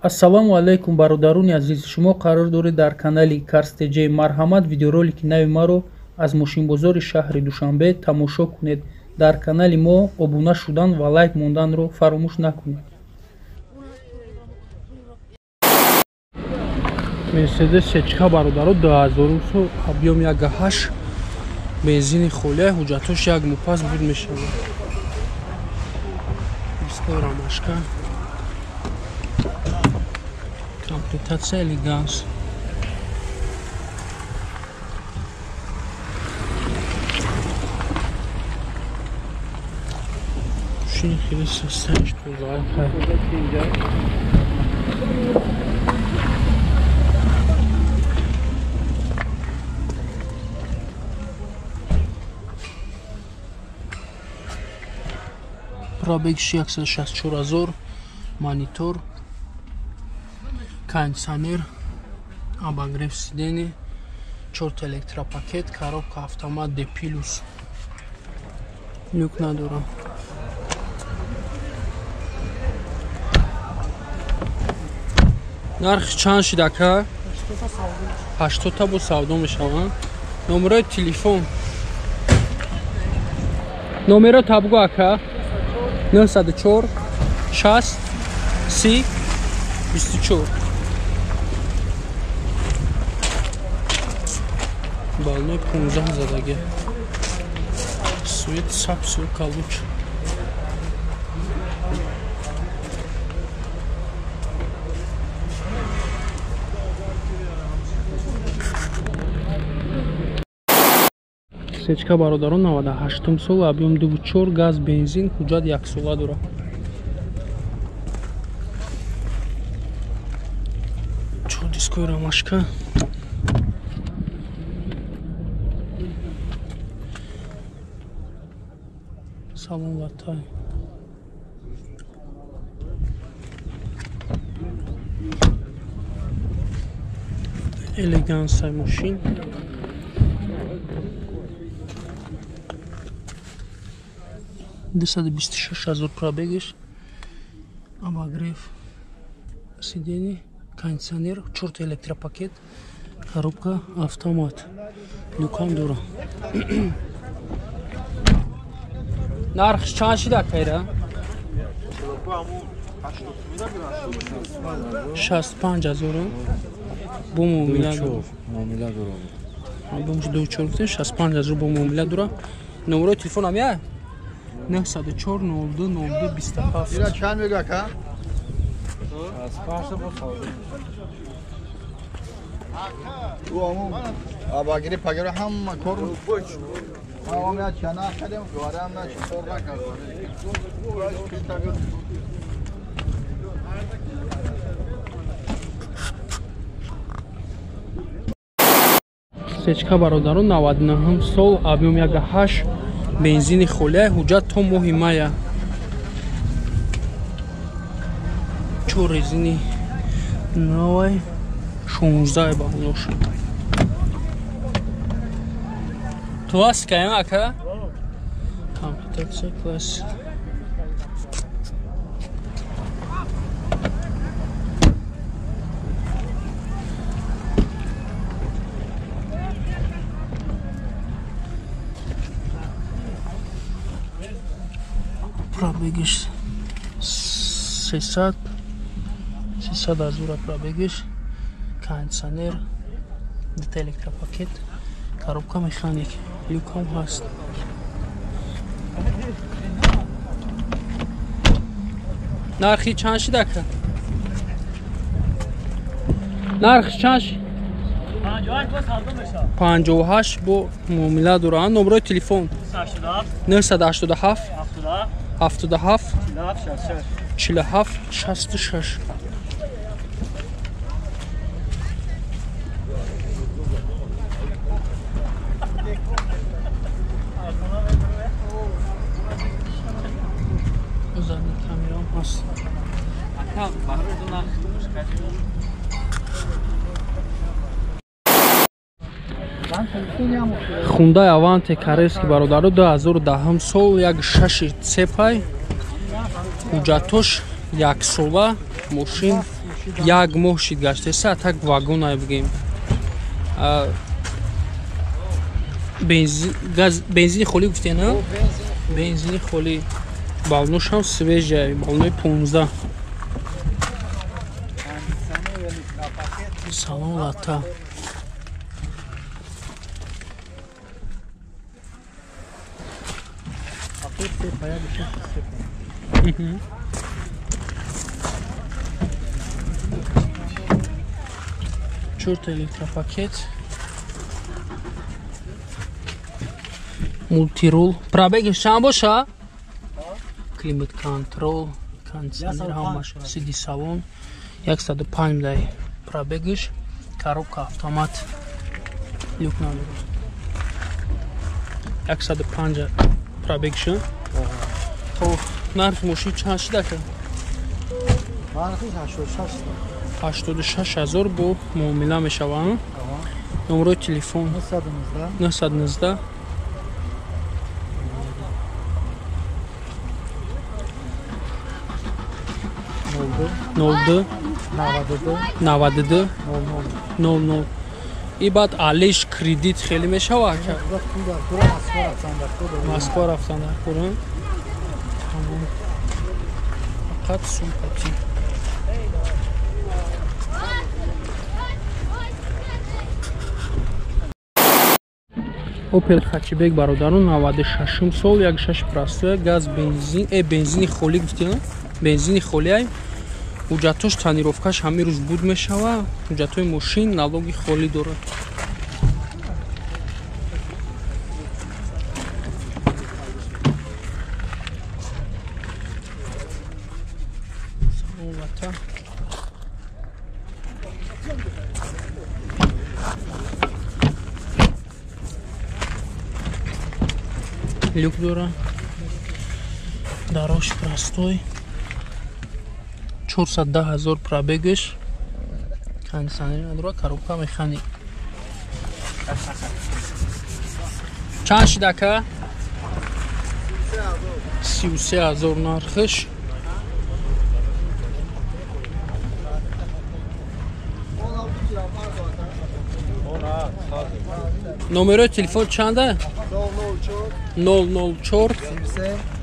Ассалому алайкум, бародарони азиз. Шумо қарор доред дар канали Cars TJ. Марҳамат, видеоролики нави маро аз мошинбозори шаҳри Душанбе тамошо кунед. Дар канали мо обуна шудан ва лайк монданро фаромӯш накунед. Мерседес Сечка, бародаро, 2000 сол, объем 1.8, бензини холия, ҳуҷҷатош як моҳ пас буд мешавад. Дискои рамашка, комплектация элеганс. Мошини хеле састаиш тоза. Пробегш 164 000, монитор, кондиционер, обогрев сидений, чорта электропакет, коробка автомат D+. Люк надора. Нарх чанд шид, ака? 80 бо савдо мешаванд. Номерои телефон. Номеро табгу, ака. 904 60 30 24. Балной 15 задаги. Свет сапсу калуч. Сечка, бародарон, 98 сол, объем 2.4, газ, бензин, ҳуҷҷат яксола дорад. Чор дискои рамашка. Салон латай. Элегансай мошин. 226 000 пробегиш, обогрев сидений, кондиционер, чорта электропакет, коробка автомат, люкам дора. Нархш чанд шида, кайра? 65 000 бо муомила дора. Бо 24 гуфтем, 65 000 бо муомила дора. Номерои телефонам я 904 02 02 27. Ира чанд мега, ака? 65 бо савдо. Ӯ аму абагири пагири ҳама кор. Ҳам я чана кардем, гуарам на чор накард. Сечка, бародарон, 99 сол, объем 1.8, бензини холия, ҳуҷҷат то моҳи мая. Чор резини навай, 16 баллош. Классика, ака? Комплектация классика. Пробегиш 300 300 ҳазора пробегиш, кондиционер, дута электропакет, коробка механик, люкам ҳаст. Нархи чанд шид, ака? Нарх чанд шид? 58 бо муомила доранд. Номерои телефон 987 77 47 66. Задний камерам ҳаст. Ака, барои ду нарх Хундай Аванте корейский, бародаро, 2010 сол, як шаши цепай, ҳуҷҷатош яксола, Мошин як моҳ шид гаштеса, так вагон ай бигем. Бензини холӣ гуфтен, а? Бензини холӣ. Балношам свежая, балнои 15. Салон лата. Чорта электропакет. Мултирул. Пробеги чанд боша? Климат контрол, кондиционер ҳамаш, сиди салон 105 дай пробегиш, коробка автомат, люк надорад. 105 пробегш. То нархи мошин чанд шуда ка? Нархи 86. 86 ҳазор бо муомила мешавад. Номерои телефон 919 02 92 00. И баъд алиш кредит хеле мешавад ака? Москва рафтан дар кор. Фақат сумпати. Опел Хачибек бародарон 96 сол, 16 простой, газ, бензин, бензини холӣ гуфтем, бензини холӣ ай. Ҳуҷҷатош тонировкаш ҳамин рӯз буд мешавад. Ҳуҷҷатҳои мошин налоги холӣ дорад. Люк дорад. Дарош простой. 410 ҳазор пробегаш, кондиционер надорад, коробка механик. Чанд шид ака? 33 ҳазор нархиш. Номерои телефон чанда? 004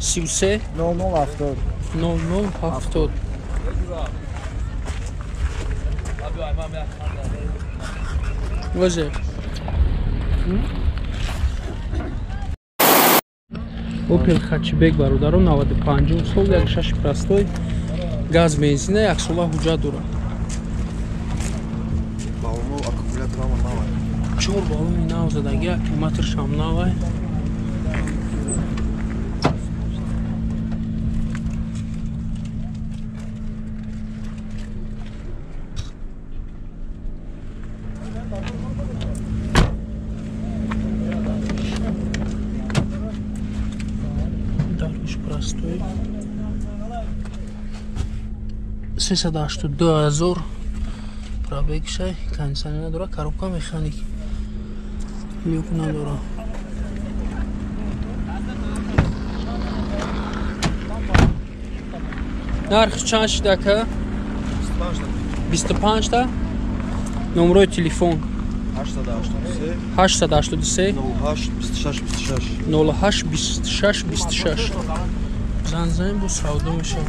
33 00 00 70. Возе. Опел Хачибек бародарон 95 сол, 16 простой, газ, бензина, як сола ҳуҷҷат дорад. Чор баллони нав задаги, аккумуляторшам навай. Даруш простой. 382 ҳазор пробегшай, кондиционер надорад, коробка механик, люк надорад. Нарх чанд шид ака? 25 та. Номерои телефон 883 08 26 26 26. Занг занем, бо савдо мешавад.